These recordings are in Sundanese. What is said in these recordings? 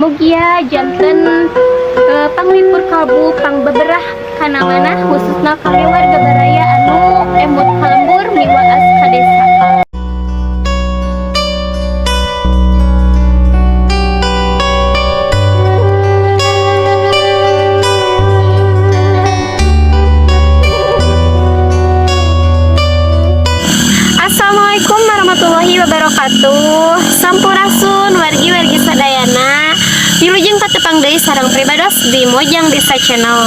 Mugia janten panglipur kalbu, pangbeberah kana manah, khususna kangge warga baraya anu emut ka lembur miwaas ka desa. Assalamualaikum warahmatullahi wabarakatuh. Sampurasun, wargi-wargi sadayana. Wilujeng patepang deui sareng pribados di Mojang Desa Channel.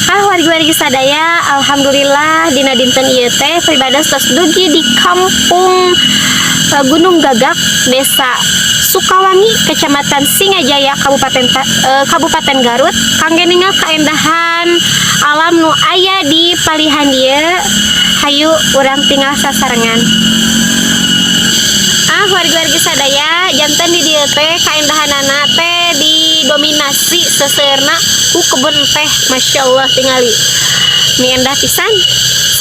Ah, wargi-wargi sadaya, alhamdulillah dina dinten ieu teh pribados tos dugi di kampung Gunung Gagak, Desa Sukawangi, Kecamatan Singajaya, Kabupaten Garut, kangge ningal kaendahan alam nu aya di palihan dieu. Hayu urang tingal sasarengan. Ah, wargi-wargi sadaya, janten di dieu teh kaendahanana teh didominasi seuseurna ku kebun teh. Masya Allah, tingali ini, endah pisan,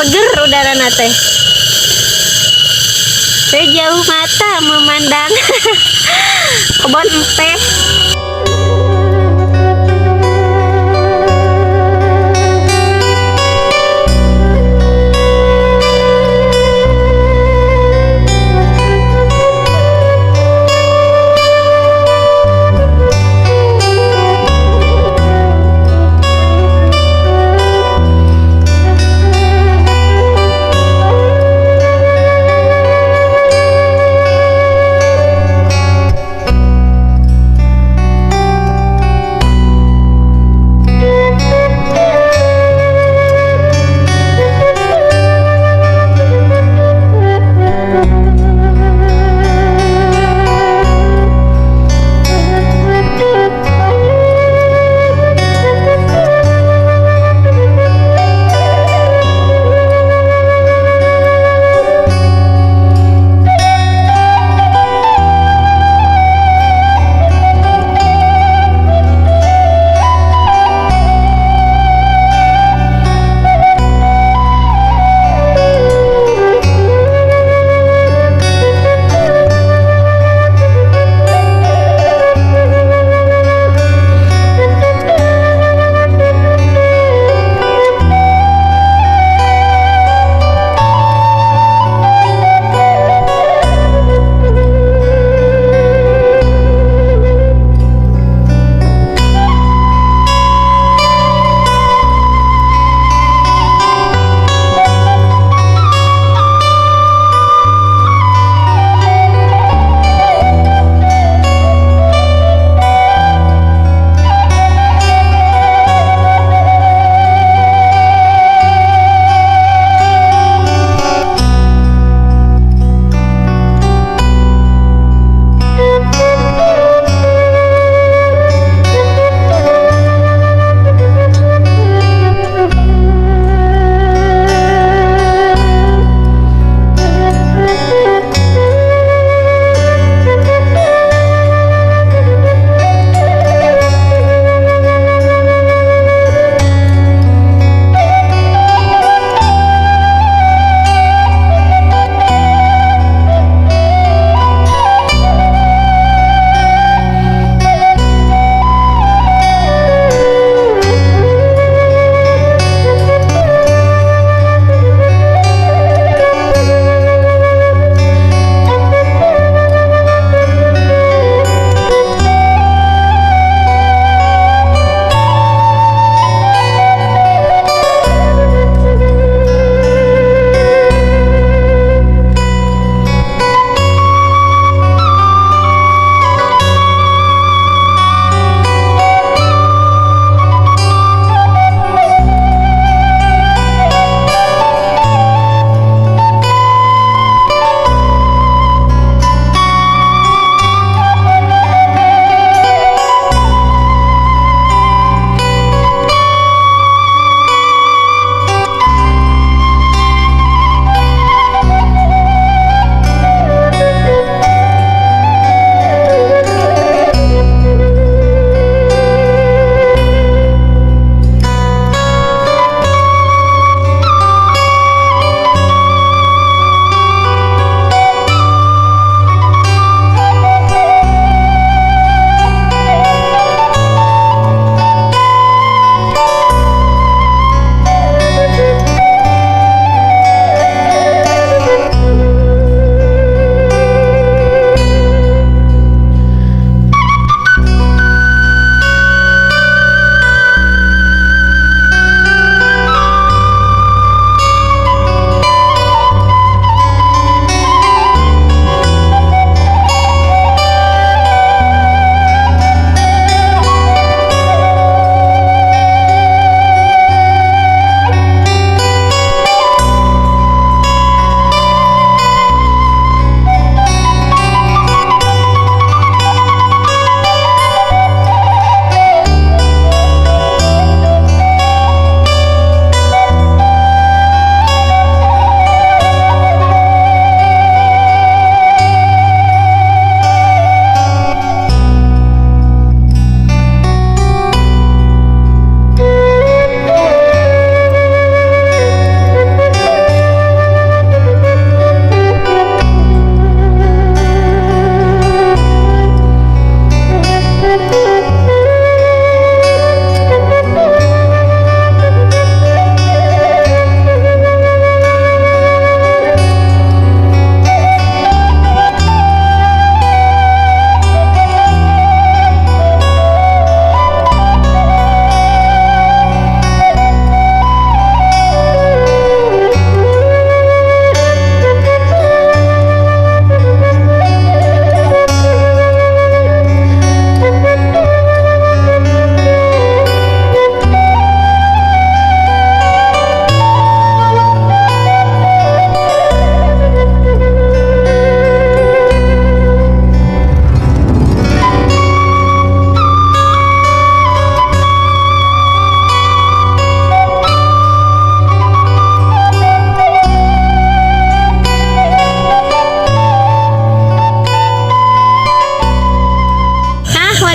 seger udarana teh. Sejauh mata memandang kebun teh.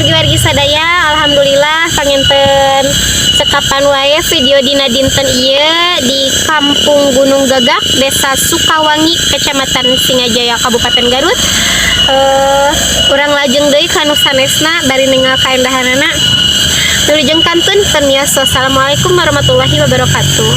Wargi-wargi sadaya, alhamdulillah panginten cekapan wae video dina dinten ieu di Kampung Gunung Gagak, Desa Sukawangi, Kecamatan Singajaya, Kabupaten Garut. Urang lajeng deui ka nu sanesna bari ningal kaendahanana. Wilujeng kantun pamiarsa. Wassalamualaikum warahmatullahi wabarakatuh.